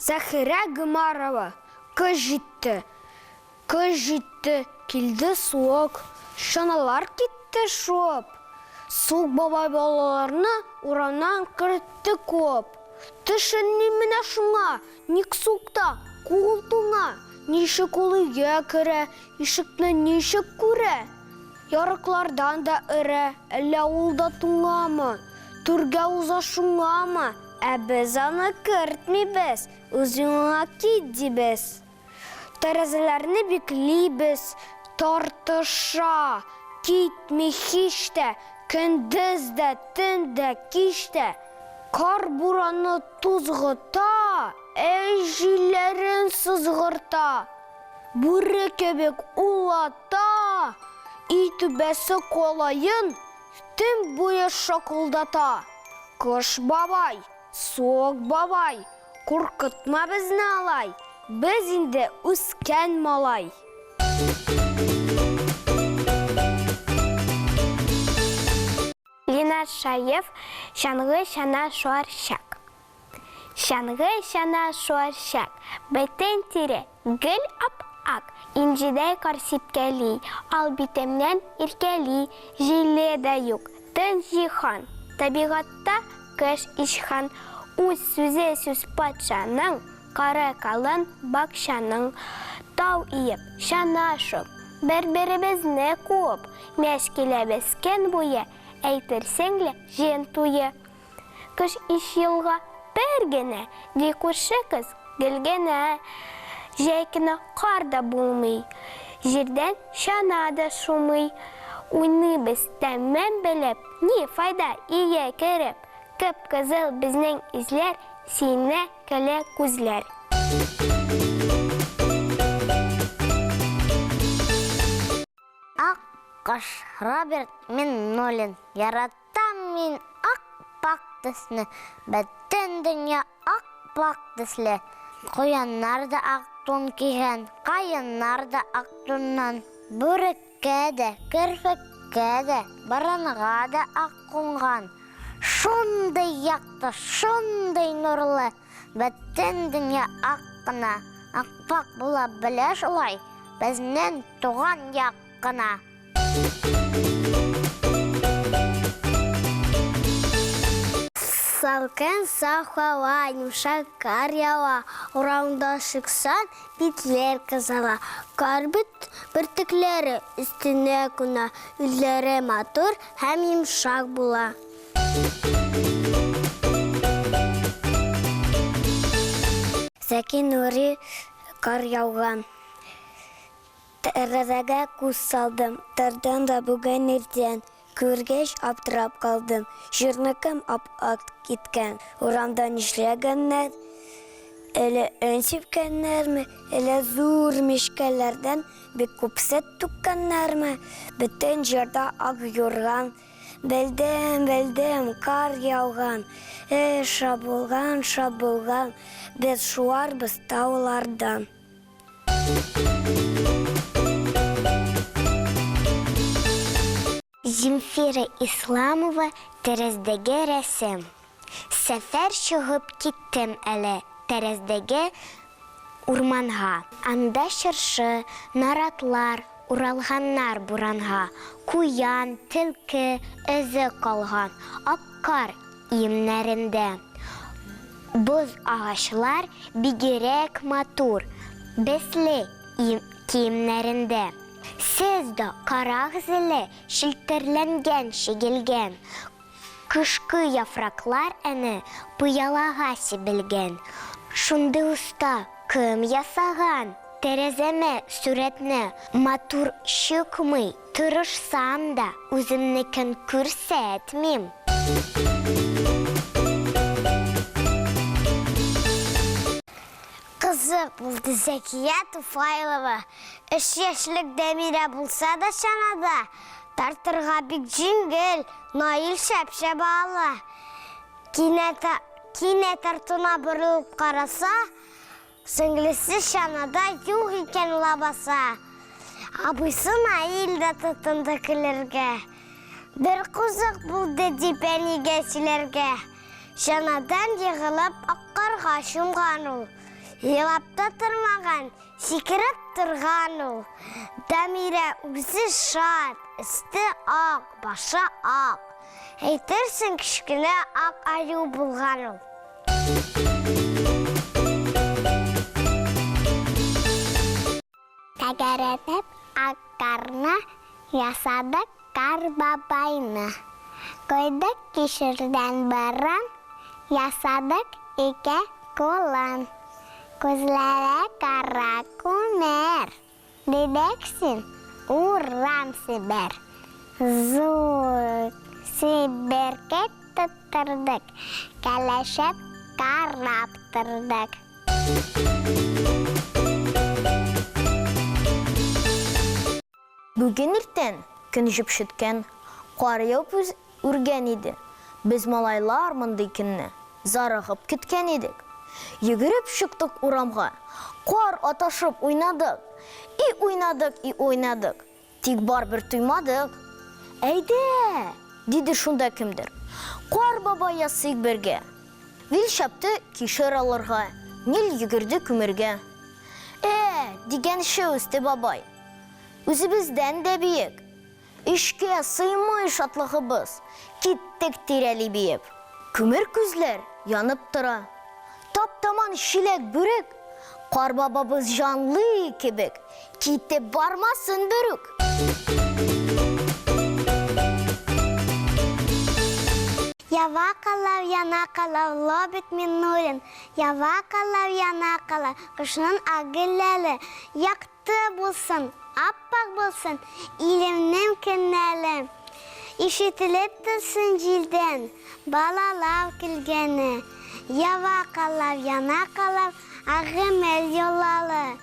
Заһирә Гомәрова, Көз җитте, көз җитте, килде суык, чаналар китте шуып. Суык бабай балаларны урамнан кертте куып. Төшенмим менә шуңа, ник суыкта кул туңа, ничек ул өйгә керә, ишекне ничек күрә? Ярыклардан да өрә, әллә ул да туңамы, түргә уза шуңамы? Ә без аны кертмибез, үз юлыңа кит, дибез. Тәрәзәләрне биклибез, тартыша, китми һич тә, көндез дә, төн дә, кич тә. Кар бураны тузгыта, әй җилләрен сызгырта. Бүре кебек улата, өй түбәсе калаен төн буе шакылдата. Кыш бабай, Суык бабай, Куркытма безне алай, без инде үскән малай. Линар Шаев, Чаңгы чана шуарчак. Чаңгы чана шуарчак, Бөтен тире Гел ап-ак, инҗедәй кар сипкәли, Ал битемнән иркәли, Җиле дә юк, тын җиһан. Табигатьтә кыш ишхан, Үз сүзе сүз патшаның, Кары калын бакчаның. Тау иеп, чана шуып, Бер-беребезне куып, Мәш киләбез көн буе, Әйтерсең лә җен туе. Кыш ич елга бер генә, ди күрше кыз гел генә. Җәй көне кар да булмый, җирдән чана да шумый. Уйныйбыз тәмам белеп, ни файда өйгә кереп. Кып-кызыл безнең йөзләр, сөенә, көлә күзләр. Ак кош, Роберт Миннуллин. Яратам мин ак-пак төсне, Бөтен дөнья ак-пак төсле. Куяннар да ак тун кигән, Каеннар да ак туннан. Бүреккә дә, керфеккә дә, Борынга да ак кунган. Шундый якты, шундый нурлы, Бөтен дөнья ак кына. Ак-пак була белә шулай Безнең туган як кына. Салкын саф һава, йомшак кар ява, Урамда чыксаң, битләр кызара. Кар бит бөртекләре өстенә куна, Үзләре матур һәм йомшак була. Зәки Нури Кар яуган. Тәрәзәгә күз салдым, Тордым да бүген иртән. Күргәч, аптырап калдым, Җирне кем ап-ак иткән? Урамда нишләгәннәр? Әллә он сипкәннәрме, әллә зур мичкәләрдән бик күп сөт түккәннәрме? Бөтен җирдә ак юрган. Белдем, белдем, кар яуган. Эй, шап булган, шап булган, Без шуарбыз таулардан. Земфира Исламова Тәрәздәге рәсем. Сәфәр чыгып киттем әле Тәрәздәге урманга. Анда чыршы, наратлар Уралганнар буранга. Куян, төлке эзе калган Ак кар иемнәрендә. Боз агачлар бигерәк матур Бесле киемнәрендә. Сез дә карагыз әле, Челтәрләнгән, чигелгән. Кышкы яфраклар әнә пыялага сибелгән. Шундый оста кем ясаган? Тәрәзәмә сурәтне матур чыкмый, тырышсам да, үземнекен күрсәтмим. Кызык булды Зәкия Туфайлова. Өч яшьлек Дәмирә булса да чанада тартырга бик җиңел, Наил шәп чаба ала. Кинәт, кинәт артына борылып караса, сеңлесе чанада юк икән лабаса. Абыйсы Наил дә тотынды көлергә. Бер кызык булды дип әнигә сөйләргә. Чанадан егылып ак карга чумган ул. Елап та тормаган, сикереп торган ул. Дамирә үзе шат, өсте ак, башы ак. Әйтерсең, кечкенә ак аю булган ул. Тәгәрәтеп ак карны ясадык кар бабайны. Койдык кишердән борын, ясадык ике кулын. Күзләре кара күмер, дидек син, урам себер. Зур себерке тоттырдык, кәләшеп карап тордык. Бүген иртән көн җепшеткән, кар явып үргән иде. Без малайлар мондый көнне зарыгып көткән идек. Йөгереп чыктык урамга, кар аташып уйнадык. И уйнадык, и уйнадык. Тик барыбер туймадык. Әйдә! диде шунда кемдер. Кар бабай ясыйк бергә. Вил чапты кишер алырга, Нил йөгерде күмергә. Ә, дигәнче үсте бабай. Үзебездән дә биек. Эчкә сыймый шатлыгыбыз, Киттек тирәли биеп. Күмер күзләр янып тора. Тап-таман чиләк бүрек, Кар бабабыз җанлы кебек, Китеп бармасын берүк. Ява калау, яна калау, Лобит Миннуллин. Ява калау, яна калау, Кышның ак гөлләре. Якты булсын, ап-ак булсын, Илемнең көннәре. Ишетелеп торсын җилдән, Балалар көлгәне. Ява калау, яна калау, Ак гомер юллары.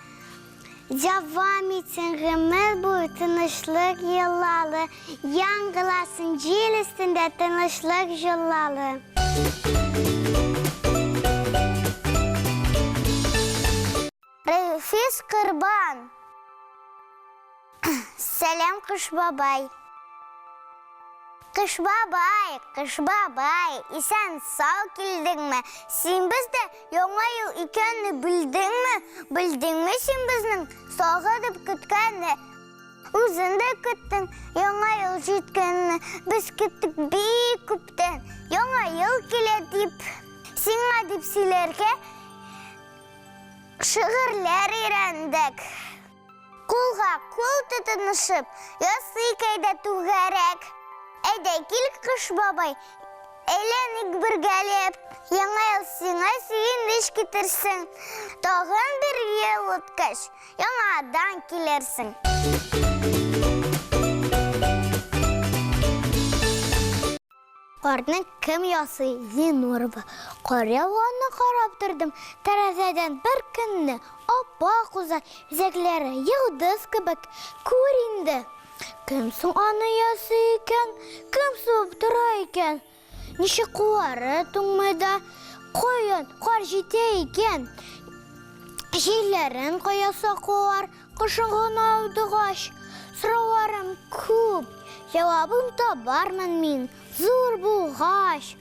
Дәвам итсен гомер буе тынычлык еллары, Яңгырасын җир өстендә тынычлык җырлары. Рәфис Корбан. Сәлам, Кыш бабай. Кыш бабай, Кыш бабай, исән-сау килдеңме? Син бездә Яңа ел икәнне белдеңме? Белдеңме син безнең сагынып көткәнне? Үзең дә көттең Яңа ел җиткәнне. Без көттек бик күптән, Яңа ел килә дип. Сиңа дип сөйләргә шигырьләр өйрәндек. Кулга кул тотынышып, ясыйк әйдә түгәрәк. Әйдә кил, Кыш бабай, әйләник бергәләп. Яңа ел сиңа сөенеч китерсен. Тагын бер ел үткәч, яңадан килерсең. Карны кем ясый? Зинурова. Кар яуганны карап тордым тәрәзәдән бер көнне. Ап-ак уза, бизәкләре йолдыз кебек. Күр инде! Кем соң аны ясый икән? Кем суып тора икән? Ничек куллары туңмый да, каян кар җитә икән? Җилләрен кая саклыйлар? Кышын гына аудыгач, сорауларым күп, җавабын табармын мин, зур булгач.